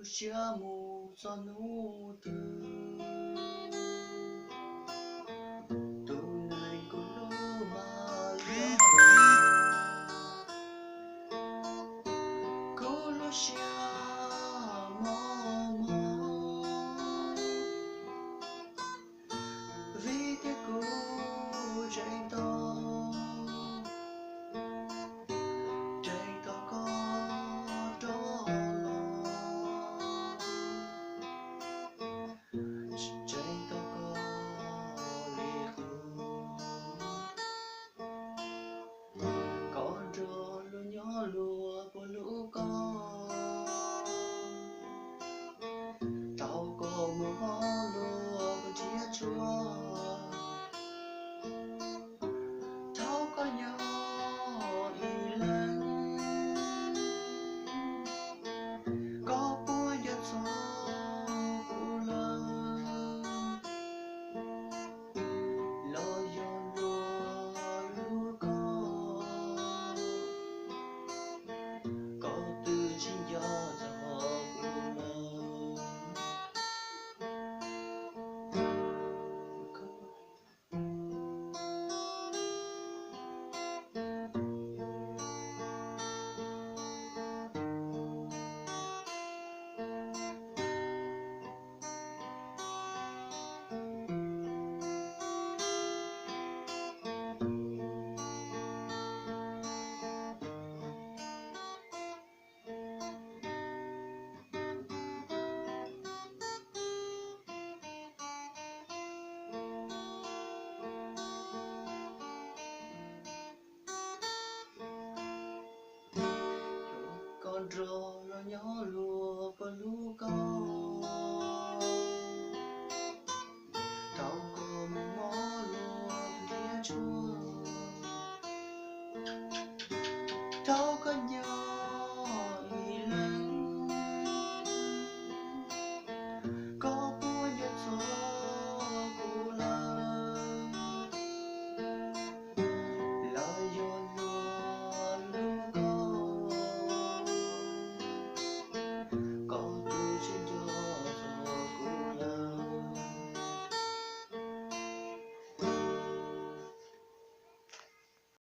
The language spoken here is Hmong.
siab mus txog hnub twg, tus neeg kuv hlub mas lawm. Kuv lub siab mob mob vim tias kuv tseem tos, tseem tos koj rov los, tseem tos koj li qub. Koj nrog luag nyob luag puas hlub koj, thaum koj mus mob luag puas nrhiav tshua, thaum koj nyob ib leeg, koj puas nco txog kuv lawm? Los yog luag hlub koj, koj twb tsis nco txog kuv lawm. Koj nrog luag nyob luag puas hlub koj, thaum koj mus mob luag nrhiav tshua, thaum koj nyob